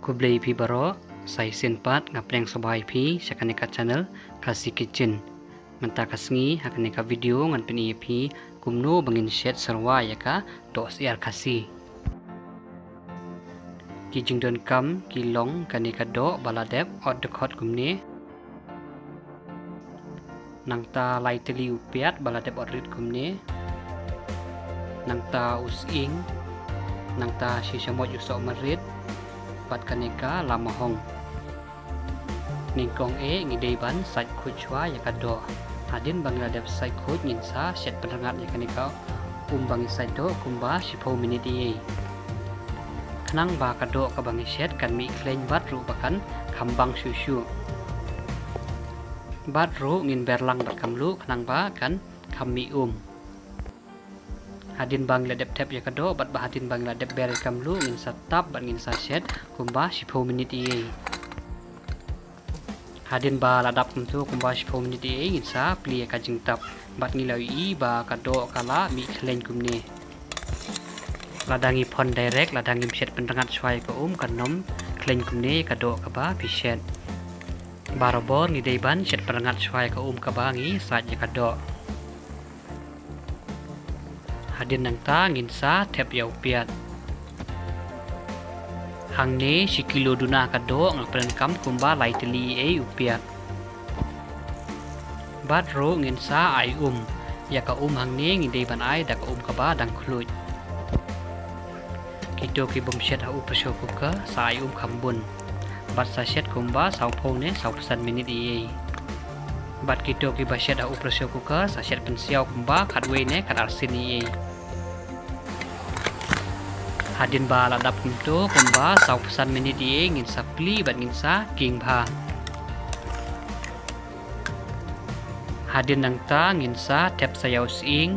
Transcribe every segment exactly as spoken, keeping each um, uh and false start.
Khublei phi baroh, sa shisien pat nga pdiang sngewbha ïa phi sha kane ka channel Khasi Kitchen. Mynta ka sngi ha kane ka video ngan pyni ïa phi kumno ba ngin shet serwa ïa ka doh syiar Khasi. Ki jingdonkam ki long kane ka doh ba la dep ot dkhot kumne. Nangta lai tylli u piat ba la dep ot rit kumne. Nangta u sying. Nangta shi shamoit u soh marit. Bad kane ka la mahong. Nyngkong eh ngi dei ban sait khuid shuwa ïa ka doh. Hadien ba ngi la dep sait khuid ngin sa shet pynrngat ïa kane ka um ba ngi sait doh kumba shiphew minit ïa ei. Khnang ba ka doh kaba ngi shet kan mih khleiñ bad ruh ba kan kham bang shuh shuh. Bad ruh ngin ber lang bad ka mluh khnang ba kan kham mih um. Hadien ba ngi la dep thep ïa ka doh bad ba hadien ba ngi la dep ber ïa ka mluh ngin sa tap bad ngin sa shet kumba shiphew minit ïa ei. Hadien ba la dap kumto kumba shiphew minit ïa ei ngin sa plie ïa ka jingtap bad ngi la ïohi ba ka doh ka la mih khleiñ kumne. Lada ngi phon direct, lada ngim shet pynrngat shuwa ïa ka um kan ym khleiñ kumne ïa ka doh kaba phi shet. Barabor ngi dei ban shet pynrngat shuwa ïa ka um kaba ngi sait ïa ka doh. Hadien nangta ngin sa thep ïa u piat. Hangne shi kilo duna ka doh nga pyndonkam kumba lai tylli ïa ei u piat. Bad ruh ngin sa ai um. Ïa ka um hangne ngi dei ban ai da ka um kaba dang khluit. Kito ki bym shet ha u pressure cooker sa ai um kham bun. Bad sa shet kumba sawphew ne sawphew san minit ïa ei. Bad kito kiba shet ha u pressure cooker sa shet pynsiaw kumba khatwei ne khatar sien ïa ei. Hadien ba la dap kumto kumba sawphew san minit ïa ei ngin sa plie bad ngin sa king bha. Hadien nangta ngin sa thep sa ïa u sying,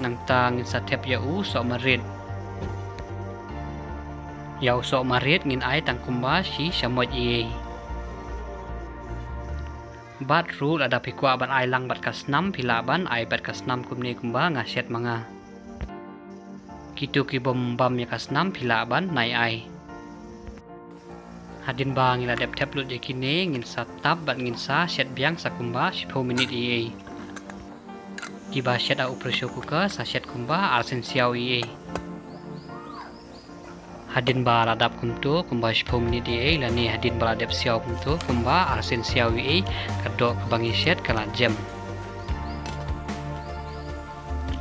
nangta ngin sa thep ïa u soh marit. Ïa u soh marit ngin ai tang kumba shi shamoit ïa ei. Bad ruh lada phi kwah ban ai lang bad ka snam phi lah ban ai bad ka snam kumne kumba nga shet ma nga. Kito ki bym bam ïa ka snam phi lah ban nai ai. Hadien ba ngi la dep thep lut ïa kine ngin sa tap bad ngin sa shet biang sa kumba shiphew minit ïa ei. Kiba shet ha u pressure cooker sa shet kumba ar sien siaw ïa ei. Hadien ba la dap kumto kumba shiphew minit ïa ei lane hadien ba la dep siaw kumto kumba ar sien siaw ïa ei ka doh kaba ngi shet ka la jem.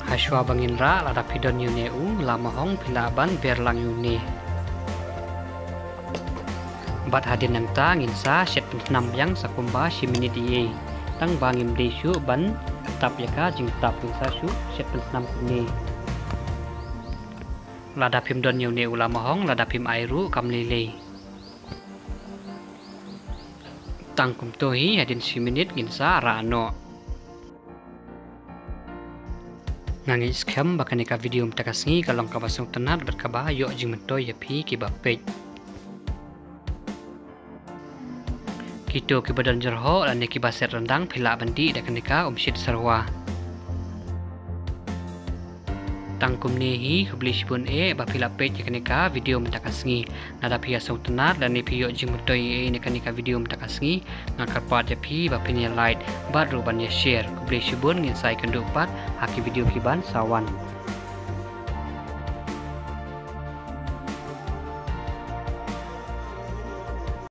Hashuwa ba ngin rah lada phi don ïa une u la mahong phi lah ban ber lang ïa une. Bad hadien nangta ngin sa shet pynsnam biang sa kumba shi minit ïa ei. Tang ba ngim dei shuh ban tap ïa ka jingtap ngin sa shu shet pynsnam kumne. Lada phim don ïa une u la mahong lada phim ai ruh kam lei lei. Tang kumto hi hadien shi minit ngin sa rah noh. Nga ngeit skhem ba kane ka video mynta ka sngi ka long kaba sngewtynnat bad kaba ïoh jingmyntoi ïa phi kiba peit. Kito kiba don jyrhoh lane kiba set ryndang phi lah ban dih da kane ka um shet serwa. Tang kumne hi khublei shibun eh ba phi la peit ïa kane ka video mynta ka sngi. Lada phi ïa sngewtynnat lane phi ïoh jingmyntoi ïa ei na kane ka video mynta ka sngi nga kyrpad ïa phi ba phin ïa like bad ruh ban ïa share. Khublei shibun ngin sa ïakynduh pat ha ki video kiban sa wan.